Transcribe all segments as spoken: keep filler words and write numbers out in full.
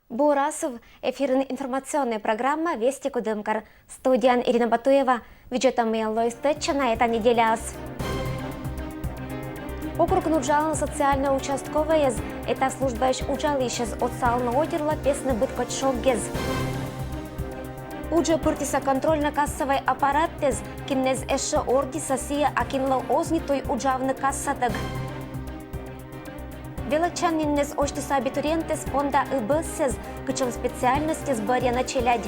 Бур асыв! Эфирын информационнӧй программа «Вести Кудымкар». Студияын Ирина Батуева. Видзӧдам, мыйӧн лоис тӧдчана эта неделяас. Округын уджалӧны социальнӧй участковӧйяс. Эта службаысь уджалысьяс отсалӧны отирлы песны быд кодь шоггез. Уджӧ пыртісӧ контрольно-кассовӧй аппараттэс. Киннас эшшӧ ордйисӧ сійӧ, а кинлы оз ни туй уджавны кассатӧг. Велӧдчаніннас осьтісӧ абитуриентъяс понда ИБС-эс, кутшӧм специальностьяс бӧрйӧны челядь.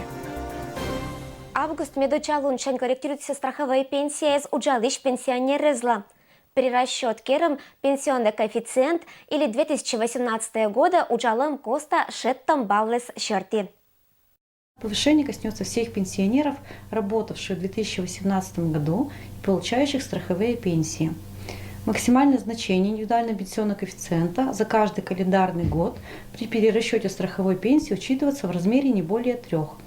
Август медуджа лунсянь корректируйтісӧ страховӧй пенсияяс уджалысь пенсионеръяслы. Перерасчёт керӧм пенсионный коэффициент или две тысячи восемнадцатого года уджалӧм коста шедтӧм баллъяс серти. Повышение коснётся всех пенсионеров, работавших в две тысячи восемнадцатом году и получающих страховые пенсии. Максимальное значение индивидуального пенсионного коэффициента за каждый календарный год при перерасчёте страховой пенсии учитывается в размере не более трёх.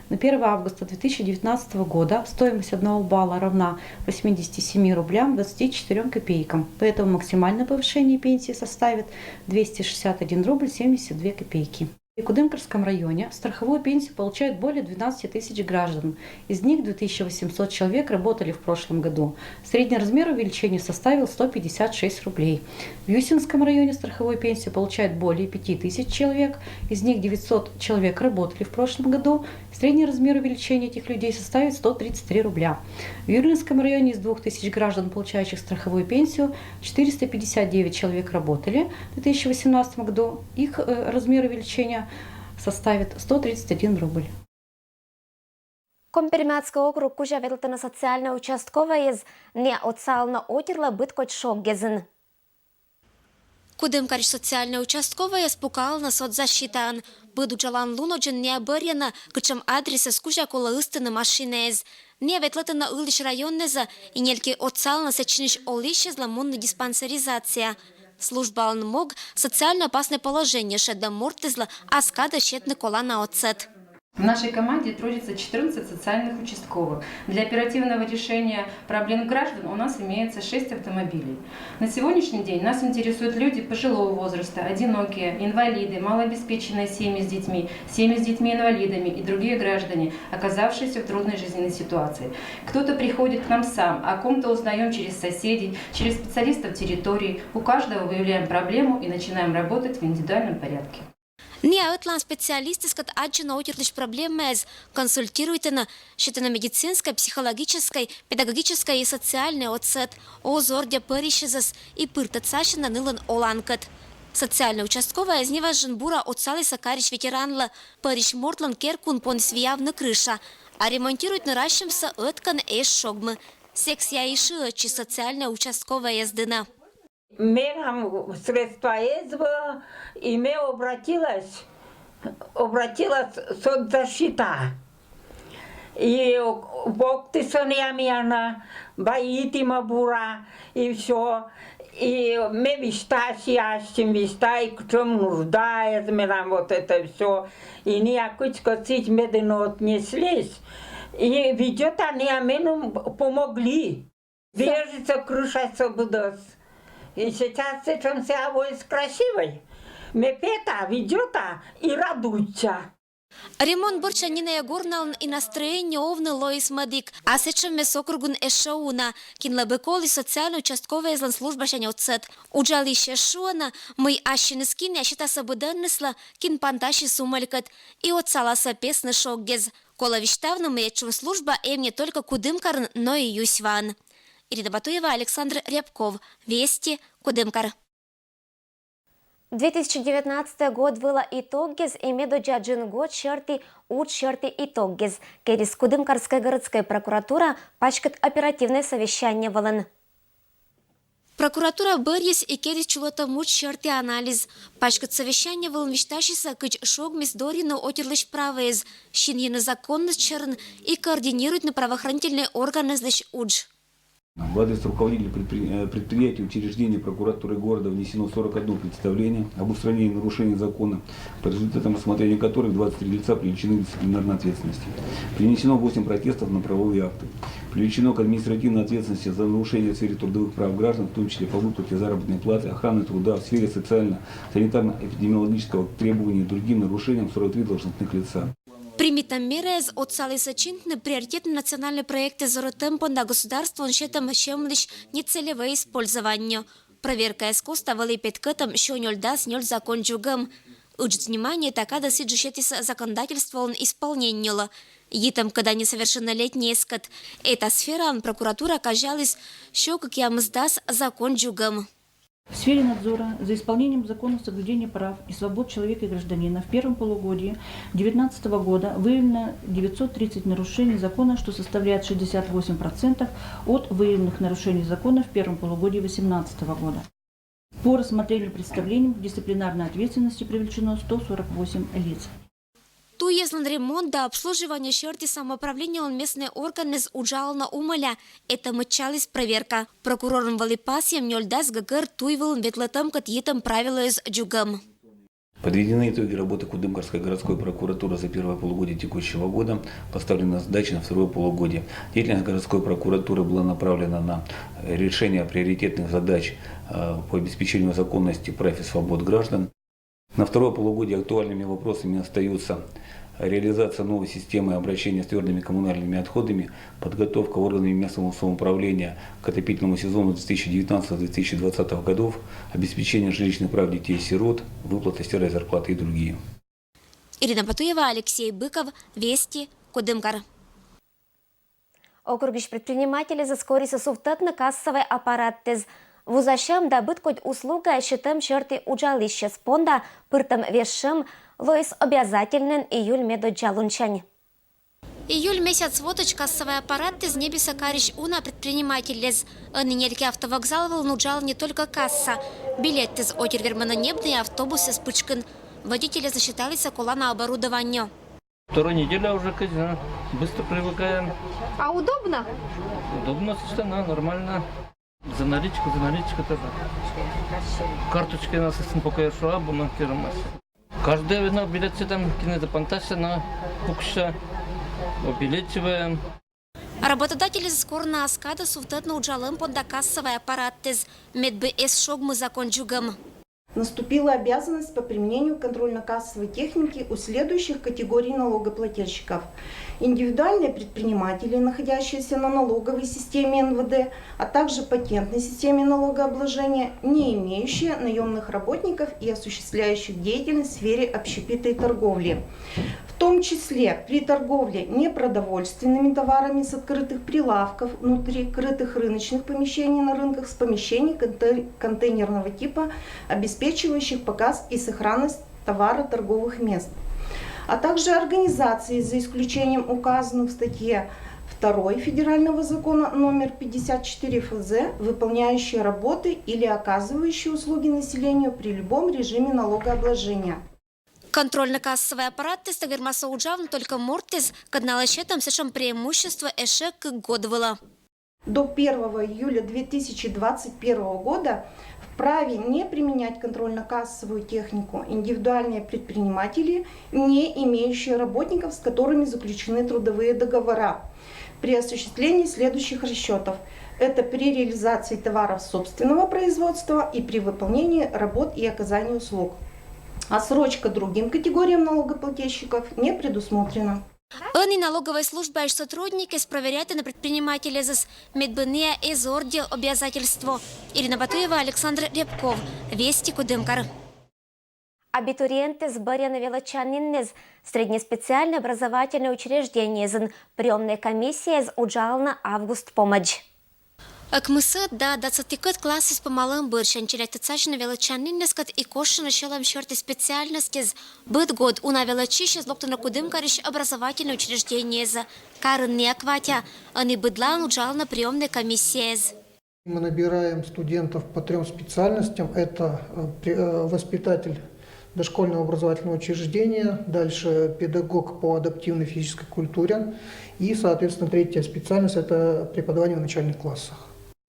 На первое августа две тысячи девятнадцатого года стоимость одного балла равна восьмидесяти семи рублям двадцати четырём копейкам, поэтому максимальное повышение пенсии составит двести шестьдесят один рубль семьдесят две копейки. В Кудымкарском районе страховую пенсию получают более двенадцати тысяч граждан. Из них две тысячи восемьсот человек работали в прошлом году. Средний размер увеличения составил сто пятьдесят шесть рублей. В Юсинском районе страховую пенсию получают более пяти тысяч человек. Из них девятьсот человек работали в прошлом году. Средний размер увеличения этих людей составит сто тридцать три рубля. В Юрьлинском районе из двух тысяч граждан, получающих страховую пенсию, четыреста пятьдесят девять человек работали в две тысячи восемнадцатом году. Их, э, размер увеличения составит сто тридцать один рубль. Коми-Пермяцкӧй округ кузя ветлӧны социальнӧй участковӧйяс, найӧ отсалӧны отирлы быд кодь шоггезын. Кудымкарысь социальнӧй участковӧйяс пукалӧны соцзащитаын. Быд уджалан лун водзын найӧ бӧрйӧны, кутшӧм адресӧс кузя колӧ ыстыны машинаэз. Найӧ ветлӧдӧны ылысь районнас и нельки отсалӧны сэтчынысь олысьяслы мунны диспансеризацияӧ. Службалӧн мог — социально опасное положение шедӧм мортъяслы ас кадӧ сетны колана отсӧг. В нашей команде трудится четырнадцать социальных участковых. Для оперативного решения проблем граждан у нас имеется шесть автомобилей. На сегодняшний день нас интересуют люди пожилого возраста, одинокие, инвалиды, малообеспеченные семьи с детьми, семьи с детьми-инвалидами и другие граждане, оказавшиеся в трудной жизненной ситуации. Кто-то приходит к нам сам, о ком-то узнаём через соседей, через специалистов территории. У каждого выявляем проблему и начинаем работать в индивидуальном порядке. Найӧ ӧтлаын специалистъяскӧд аддзӧны отирлысь проблемаяс, консультируйтӧны, сетӧны медицинскӧй, психологическӧй, педагогическӧй и социальнӧй отсӧг, оз ордйӧ пӧрысьясӧс и пыр тӧдсасьӧны нылын оланкӧд. Социальнӧй участковӧйяс неважӧн бура отсалісны карысь ветеранлы. Пӧрысь мортлӧн керкаын пондіс виявны крыша, а ремонтируйтны рассьӧмсӧ ӧткӧн эз шогмы. Сэк сійӧ и шыӧдчис социальнӧй участковӧйяс дінӧ. Менам средства эз вӧв, и ме обратилась, обратилась соцзащита. И вӧктісны миянӧс, баитімӧ бура, и всё. И ме висьтасьи ассьым, висьтасьи, кутшӧм нужда эз менам, вот это всё. И найӧ кыдзкӧ сідз медым отнеслись. И видзӧда, найӧ меным помогли. Вежисны крышасӧ быдӧс. И сейчас сэтшӧм сійӧ вӧлі красивӧй. Ме пета, видзӧда и радуйтча. Ремонт бӧрдсянь нин найӧ горналӧны, и настроение овны лоис мӧдік. А сэтшӧмъяс округын эшшӧ уна, кинлы бы колі социальнӧй участковӧйяслӧн службасянь отсӧг. Уджалысьяс шуӧны, мый ассьыныс кин найӧ сетасны быдӧнныслы, кин пантасис умӧлькӧд, и отсаласны песны шоггез. Колӧ висьтавны, мый этшӧм служба эм не только Кудымкарын, но и Юсьваын. Ирина Батуева, Александр Рябков. Вести, Кудымкар. Две тысячи девятнадцатӧй год вылӧ итоггез и медодзаджык год серти удж серти итоггез керис Кудымкарскӧй городскӧй прокуратура паськыд оперативнӧй совещание вылын. Прокуратура бӧрйис и керис чулӧтӧм удж серти анализ. Паськыд совещание вылын висьтасисны, кыдз шогмис дорйыны отирлысь правӧяс, синйыны законность сьӧрын и координируйтны правоохранительнӧй органъяслысь удж. В адрес руководителей предпри- э, предприятий и учреждений прокуратурой города внесено сорок одно представление об устранении нарушений закона, по результатам рассмотрения которых двадцать три лица привлечены к дисциплинарной ответственности. Принесено восемь протестов на правовые акты. Привлечено к административной ответственности за нарушения в сфере трудовых прав граждан, в том числе по выплате заработной платы, охраны труда, в сфере социально-санитарно-эпидемиологического требования и другим нарушениям сорок три должностных лица. Примитӧм мераэз отсаліс ӧтчыдны приоритетнӧй национальнӧй проектсӧ зорӧтӧм понда государствоын сетӧм сьӧмлысь нецелевӧй использованнё. Проверкаыс коста вӧлі петкӧтӧм сё нёльдас нёль закон дзугӧм. Ыджыт внимание та кадӧ сідзжӧ сетіс законодательстволӧн исполнениелы, йитӧм кӧда несовершеннолетнӧйяскӧд. Эта сфераын прокуратура казяліс сё кӧкъямысдас закон дзугӧм. В сфере надзора за исполнением закона, соблюдения прав и свобод человека и гражданина в первом полугодии две тысячи девятнадцатого года выявлено девятьсот тридцать нарушений закона, что составляет шестьдесят восемь процентов от выявленных нарушений закона в первом полугодии две тысячи восемнадцатого года. По рассмотрению представлений к дисциплинарной ответственности привлечено сто сорок восемь лиц. Туйяслӧн ремонт да обслуживание сьӧрті самоуправлениелӧн местнӧй органыс уджалӧны умӧля. Этӧ мыччаліс проверка. Прокурорӧн вӧлі пасйӧм нёльдас гӧгӧр туй вылын ветлӧтӧмкӧд йитӧм правилӧяс дзугӧм. Подведены итоги работы Кудымкарской городской прокуратуры за первое полугодие текущего года, поставлены задачи на второе полугодие. Деятельность городской прокуратуры была направлена на решение приоритетных задач э, по обеспечению законности прав и свобод граждан. На второе полугодие актуальными вопросами остаются реализация новой системы обращения с твердыми коммунальными отходами, подготовка органами местного самоуправления к отопительному сезону две тысячи девятнадцатого две тысячи двадцатого годов, обеспечение жилищных прав детей-сирот, выплата серой зарплаты и другие. Ирина Батуева, Алексей Быков, Вести, Кудымкар. Округысь предпринимательясӧс корисӧ сувтӧдны кассовӧй аппараттӧ. Вузасьӧм да быд кодь услуга сетӧм сьӧрті уджалысьяс понда пыртӧм вежсьӧм лоис обязательнӧйӧн июль медоддза лунсянь. Июль месяц водзӧдз кассовӧй аппараттӧ ньӧбисӧ карись уна предпринимательяс. Ӧні нелькиа автовокзал вылын уджалӧ не только касса. Билетъяс отир вермӧны ньӧбны автобусъяс пытшкын. Водительяслы сеталісны колана оборудование. Вторая неделя уже, конечно, быстро привыкаем. А удобно? Удобно, совершенно нормально. За наличку, за наличку тоже. Карточки у нас пока еще абу на керамасе. Каждый вино билет там кинеза пантася на пукша. Увеличиваем. Работодательяс корна ас кадӧ сувтӧдны уджалӧм понда кассовӧй аппараттӧ, медбӧ эз шогмы закон дзугӧм. Наступила обязанность по применению контрольно-кассовой техники у следующих категорий налогоплательщиков: индивидуальные предприниматели, находящиеся на налоговой системе Н В Д, а также патентной системе налогообложения, не имеющие наемных работников и осуществляющих деятельность в сфере общепита и торговли, в том числе при торговле непродовольственными товарами с открытых прилавков, внутри крытых рыночных помещений на рынках, с помещений контейнерного типа, обеспечивающих показ и сохранность товара торговых мест, а также организаций, за исключением указанных в статье второй федерального закона номер пятьдесят четыре Ф З, выполняющие работы или оказывающие услуги населению при любом режиме налогообложения. Контрольно-кассовӧй аппараттӧ тӧгӧрмасӧ уджавны только мортъяс, кӧдналӧ сетӧм сэтшӧм преимущество эшшӧ кык год вылӧ. До первого июля две тысячи двадцать первого года вправе не применять контрольно-кассовую технику индивидуальные предприниматели, не имеющие работников, с которыми заключены трудовые договора, при осуществлении следующих расчетов. Это при реализации товаров собственного производства и при выполнении работ и оказании услуг. А срочка другим категориям налогоплательщиков не предусмотрена. Ӧні налоговӧй службаысь сотрудникъяс проверяйтӧны предпринимательясӧс, медбӧ ниа эз ордйӧ обязательство. Ирина Батуева, Александр Рябков, Вести, Кудымкар. Абитуриентъяс бӧрйӧны велӧдчаніннас. Средней специальнӧй образовательнӧй учреждениеясын приёмнӧй комиссияяс уджалӧны август помӧдз. Ӧкмысӧд да дас ӧтикӧд классъяс помалӧм бӧрсянь челядьтӧ тшӧтш велӧдчаніннас кӧть и кошкӧны сьӧлӧм сьӧрті специальностьяс. Быд год уна велӧдчысьяс локтӧны Кудымкарысь образовательнӧй учреждениеясӧ. Карын ниа кватя, ӧні быдлаын уджалӧны приёмнӧй комиссияяс. Мы набираем студентов по трём специальностям. Это э, при- э, воспитатель дошкольного образовательного учреждения, дальше педагог по адаптивной физической культуре и, соответственно, третья специальность — это преподавание в начальных классах.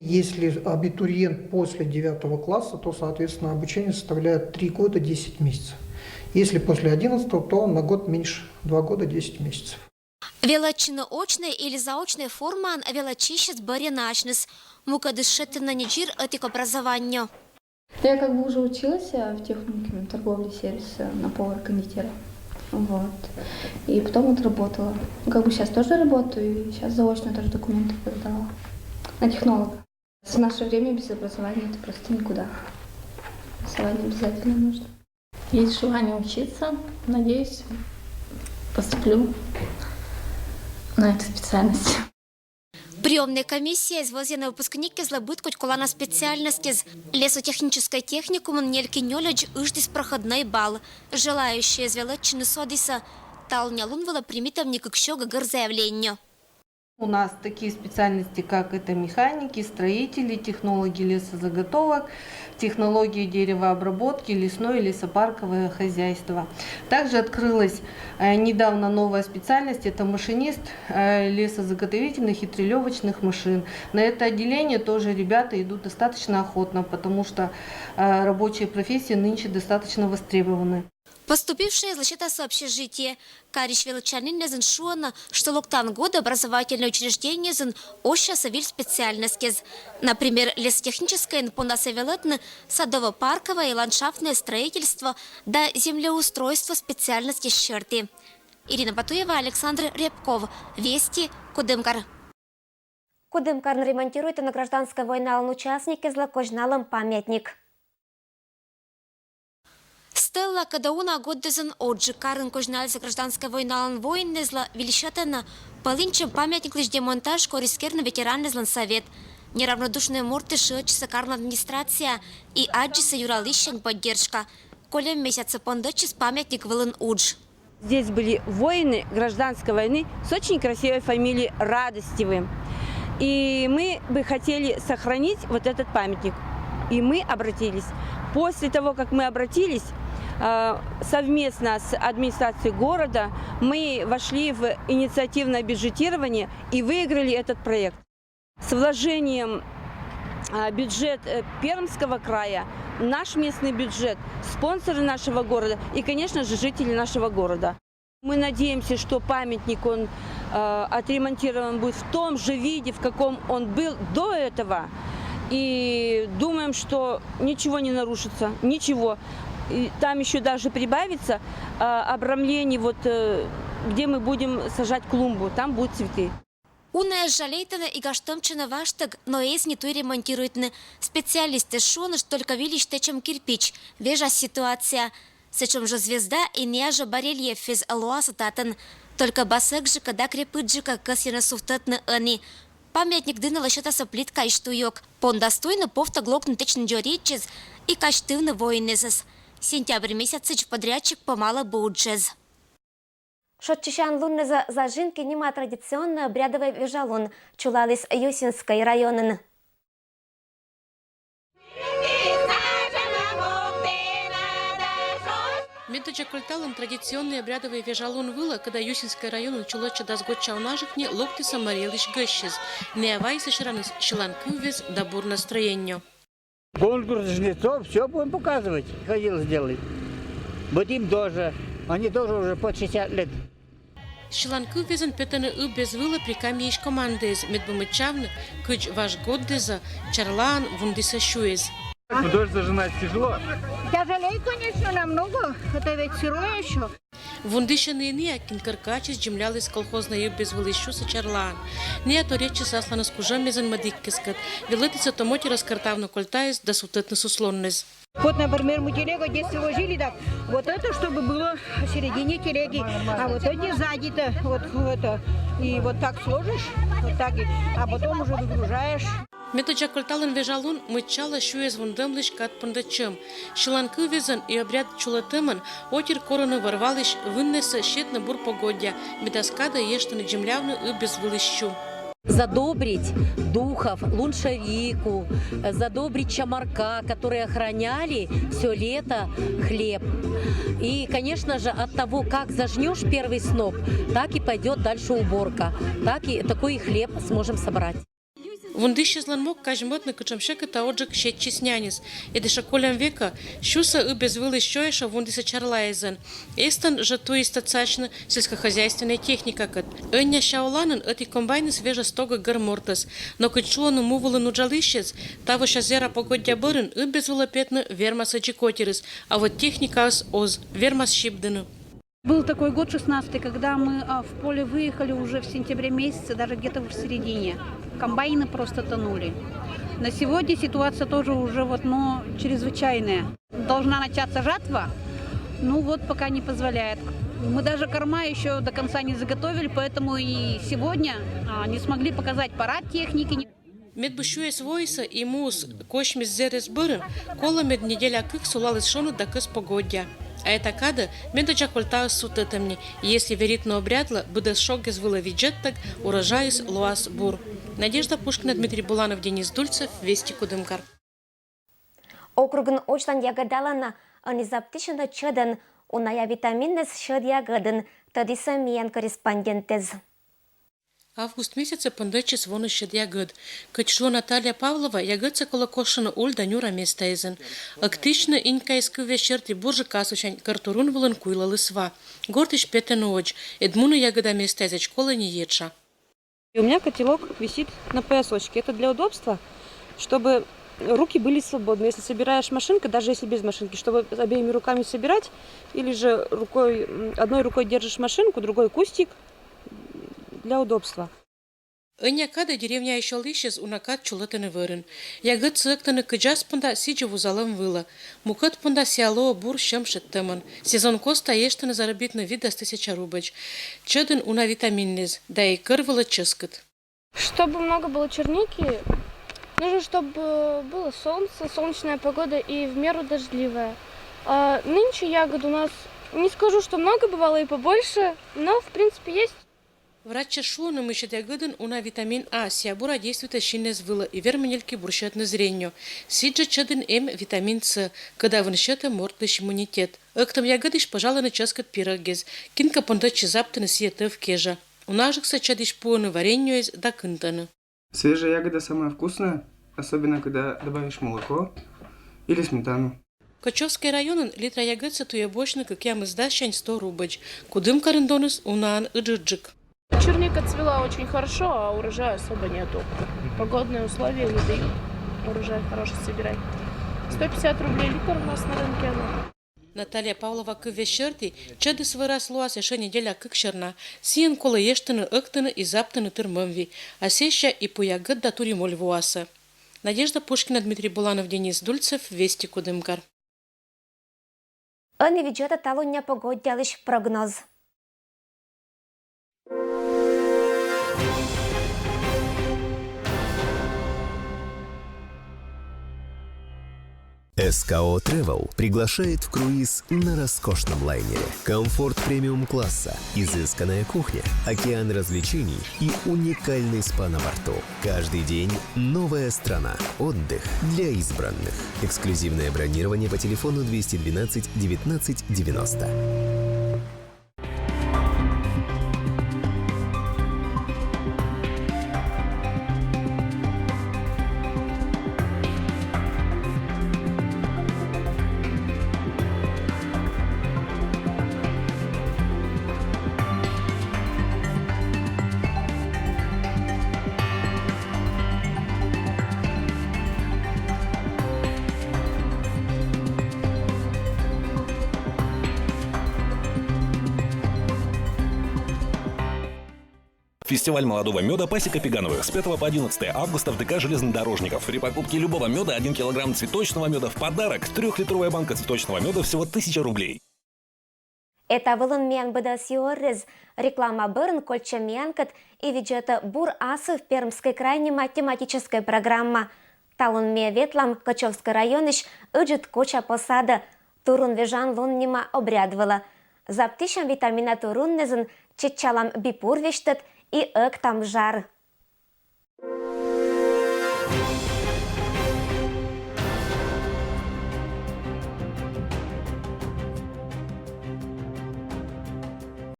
Если абитуриент после девятого класса, то, соответственно, обучение составляет три года десять месяцев. Если после одиннадцатого, то на год меньше, два года десять месяцев. Велӧдчыны очнӧй или заочнӧй формаын велӧдчысьӧс бӧрйӧны асьныс. Мукӧдыс шедьтӧны ньӧжйӧр ӧтик образованиеӧ. Я как бы уже училась в техникуме торговли и сервиса на повара-кондитера. Вот. И потом вот работала. Ну, как бы сейчас тоже работаю, и сейчас заочно тоже документы подала на технолога. В наше время без образования это просто никуда. Образование обязательно нужно. Есть желание учиться. Надеюсь, поступлю на эту специальность. Приёмнӧй комиссияыс вӧзйӧны выпускниккезлы быд кодь колана специальностьӧз. Лесотехническӧй техникумын нелькин нёльӧдз ыждіс проходнӧй балл. Желающиеяс велӧдчыны содісӧ. Талунъя лун вылӧ примитӧмник кык сё гӧгӧр заявление. У нас такие специальности, как это механики, строители, технологи лесозаготовок, технологии деревообработки, лесное и лесопарковое хозяйство. Также открылась недавно новая специальность, это машинист лесозаготовительных и трелевочных машин. На это отделение тоже ребята идут достаточно охотно, потому что рабочая профессия нынче достаточно востребованы. Поступившие лӧсьӧдасны общежитие. Карысь велӧдчаніннэзын шуӧны, что локтан годӧ образовательнӧй учреждениеын оссясны выль специальностьяс. Например, лесотехническӧйын пондасны велӧдны садово-парковое и ландшафтное строительство да землеустройство специальностьяс серти. Ирина Батуева, Александр Рябков, Вести, Кудымкар. Кудымкарын ремонтируйтӧны гражданскӧй войналӧн участникъяслы козьналӧм памятник. Стелла, кӧдӧ уна годдэзын одзджык карын козьналісны гражданскӧй войналӧн воинъяслы, вильсьӧдӧны. Пӧлыньтчӧм памятниклысь демонтаж корис керны ветеранъяслӧн совет. Неравнодушнӧй мортъяс шыӧдчисны карны администрацияӧ и аддзисны юралысьсянь поддержка. Кольӧм месяцсӧ пондӧдчис памятник вылын удж. Здесь были воины гражданской войны с очень красивой фамилией Радостевы. И мы бы хотели сохранить вот этот памятник. И мы обратились. После того, как мы обратились, э, совместно с администрацией города мы вошли в инициативное бюджетирование и выиграли этот проект. С вложением а, бюджет э, Пермского края, наш местный бюджет, спонсоры нашего города и, конечно же, жители нашего города. Мы надеемся, что памятник, он э, отремонтирован будет в том же виде, в каком он был до этого. И думаем, что ничего не нарушится, ничего. И там еще даже прибавится э, обрамление, вот, э, где мы будем сажать клумбу, там будут цветы. Унаӧс жалейтӧны и гажтӧмтчӧны ваштӧг, но эз нин туй ремонтируйтны. Специалистъяс шуӧны, что только вильысь тэчӧм кирпич вежас ситуация. Сэтшӧм жӧ звезда и ная жӧ барельеф эз лоас татӧн. Только басӧгджыка да крепыдджыка кӧсйӧны сувтӧдны ӧні. Памятник дінӧ лӧсьӧдасны плиткаысь туйӧк. Пондас туйны повтӧг локны тэчны дзоридзьясӧс и казьтывны воинъясӧс. Сентябрь месяцысь подрядчик помалӧ бы уджӧс. Шойччысян луннас Зажинки нима традиционнӧй обрядӧвӧй вежалун чулаліс Юсинскӧй районын. Медодза кольталӧм традиционнӧй обрядӧвӧй вежалун вылӧ, кодӧс Юсинскӧй районын чулӧдчӧ дас год чаунажык ни, локтісны Марий Элысь гӧсьтъяс. Ная вайисны серамныс сьыланкыв вез да бур настроение. Конкурс жнецов, всё будем показывать, ходил сделать. Бытим тоже. Они тоже уже под шестьдесят лет. Сьыланкыв везын петӧны Ыб вез вылӧ Прикамьеысь командаяс, медбу мыччавны, кыдз важ годдэза чарлаын вундісны сюэз. Дождь зажинать тяжело. Тяжелее, конечно, намного. Это ведь сырое еще. Вундісьӧны и ная, кин кӧр качыс дземляліс колхознӧй Ыб вез вылысь сюсӧ чарлаын. Ная торйӧдчис асланыс кужӧмъясӧн мӧдіккӧскӧд. Велӧдісны то мотирӧс кӧртавны кольтаыс да сувтӧдны суслонныс. Вот, например, мы телегу здесь выложили, так вот это, чтобы было в середине телеги, а вот эти сзади-то, вот это, и вот так сложишь, вот так и, а потом уже выгружаешь. Медодза кольталӧм вежалун мыччалӧ сюэз вундӧмлысь кад пондӧдчӧм. Сьыланкыв везын и обряд чулӧтӧмын отир корӧны вӧр-валысь выннысӧ сетны бур погоддя, медаз кадӧ эштыны дземлявны Ыб вез вылысь сю. Задобрить духов, луншарику, задобрить чамарка, которые охраняли всё лето хлеб. И, конечно же, от того, как зажнёшь первый сноп, так и пойдёт дальше уборка, так и такой хлеб сможем собрать. Вундысезлӧн мог казьмӧдны кутшӧм сьӧкыда оджык сетчис няньыс. Эдышӧ кольӧм векӧ сюсӧ ыб эз вылысь сёйӧ шуӧ вундысӧ чарлаэзӧн. Эстӧн жӧ туйыс тӧдсасьны сельскохозяйственнӧй техникакӧд. Ӧнія сяоланын ӧти комбайныс вежӧ сто гӧгӧр мортӧс. Но кыдз шуӧны му вылын уджалысьӧс, тавося зэра погоддя бӧрын ыб эз вылӧ петны вермас ӧти котирыс, а вот техникаыс оз, вермас сибдыны. Был такой год, шестнадцатый, когда мы а, в поле выехали уже в сентябре месяце, даже где-то в середине. Комбайны просто тонули. На сегодня ситуация тоже уже вот, ну, чрезвычайная. Должна начаться жатва, ну вот пока не позволяет. Мы даже корма еще до конца не заготовили, поэтому и сегодня а, не смогли показать парад техники. Медбур сюйӧс воисӧ и муыс косьмис зэрӧс бӧрын, колӧ мед неделя кык сулаліс шоныд да кӧс погоддя. А эта кадӧ медодзза кольтаыс сувтӧдӧмнь, и если веритны обрядлы, быдӧс шог эз вылӧ видзӧдтӧг, урожайыс лоас бур. Надежда Пушкина, Дмитрий Буланов, Денис Дульцев, Вести, Кудымкар. Округын очлань ягӧдалана ӧні заптысьӧны чӧдӧн, уна витаминнас чӧд ягӧдын, тӧдісӧ миян корреспондентэз. Август месяцӧ пӧндӧдчис воны чӧд ягӧд. Кӧть шуӧ Наталья Павлова, ягӧдсӧ колӧ кошкыны уль да нюра местаэзын. Ӧктысьны инькаыс, кывъяс серти, бурджык асывсянь, кӧр турун вылын куйлӧліс ва. Гортысь петӧны одз, ӧд муны ягӧда местаэз колӧ ни етша. И у меня котелок висит на поясочке. Это для удобства, чтобы руки были свободны. Если собираешь машинкой, даже если без машинки, чтобы обеими руками собирать, или же рукой, м, одной рукой держишь машинку, другой кустик, для удобства. Ӧнія кадӧ деревняысь олысьяс уна кад чулӧдӧны вӧрын. Ягӧдсӧ ӧктӧны кыдз ас понда, сідзи вузалӧм вылӧ. Мукӧд понда сійӧ лоӧ бур сьӧм шедтӧмӧн. Сезон коста эштӧны заробитны витӧд тысяча рубль. Чӧдын уна витаминнас да и кӧр вылӧ чӧскыд. Чтобы много было черники, нужно, чтобы было солнце, солнечная погода и в меру дождливая. А нынче ягод у нас, не скажу, что много, бывало и побольше, но, в принципе, есть. Врачьяс шуӧны, мый чӧд ягӧдын уна витамин А, сійӧ бура действуйтӧ синъяс вылӧ и вермӧ нельки бурсьӧдны зрениеӧ. Сідзжӧ чӧдын эм витамин С, кӧдавын сетӧ мортлысь иммунитет. Ӧктӧм ягӧдысь пӧжалӧны чӧскыд пирӧгъяс. Кинкӧ пӧндӧдчис заптыны сійӧс тӧв кежӧ. Унаджыксӧ чӧдысь пуӧны вареньеӧс да кынтӧны. Свежая ягода самая вкусная, особенно когда добавишь молоко или сметану. Кочевскӧй районын литра ягӧдсӧ туйӧ босьтны кӧкъямысдас сянь сто рубль. Кудымкарын доныс унаӧн ыджыдджык. Черника цвела очень хорошо, а урожая особо нету. Погодные условия не дают урожай хороший собирать. Сто пятьдесят рублей литр у нас на рынке она. Наталья Павлова кывъяс серти, чӧдыс вӧрас лоас ещӧ неделя кык сьӧрна. Сійӧн колӧ эштыны, ӧктыны и заптыны тыр мӧвпъяс. А сэсся и пу ягӧд да турим оль воасӧ. Надежда Пушкина, Дмитрий Буланов, Денис Дульцев, Вести, Кудымкар. Ӧні видзӧдӧй талуння погоддялысь прогноз. С К О Travel приглашает в круиз на роскошном лайнере. Комфорт премиум-класса, изысканная кухня, океан развлечений и уникальный спа на борту. Каждый день новая страна. Отдых для избранных. Эксклюзивное бронирование по телефону двести двенадцать девятнадцать девяносто. Фестиваль молодого меда «Пасека Пигановых» с пятого по одиннадцатое августа в Д К железнодорожников. При покупке любого меда один килограмм цветочного меда в подарок. Трёхлитровая банка цветочного меда всего тысяча рублей. Эта вылын миян быдӧс юӧрыс. Реклама бӧрын кольччӧй миянкӧд и видзӧдӧй «Бур асыв Пермскӧй край» нима тематическӧй программа. Талун ми ветлам Кочевскӧй районысь Ыджыд Коча посадӧ, турун вежан лун нима обряд вылӧ. Заптысям витамина туруннасӧн, чеччалам бипур весьтӧд и ӧктам жар.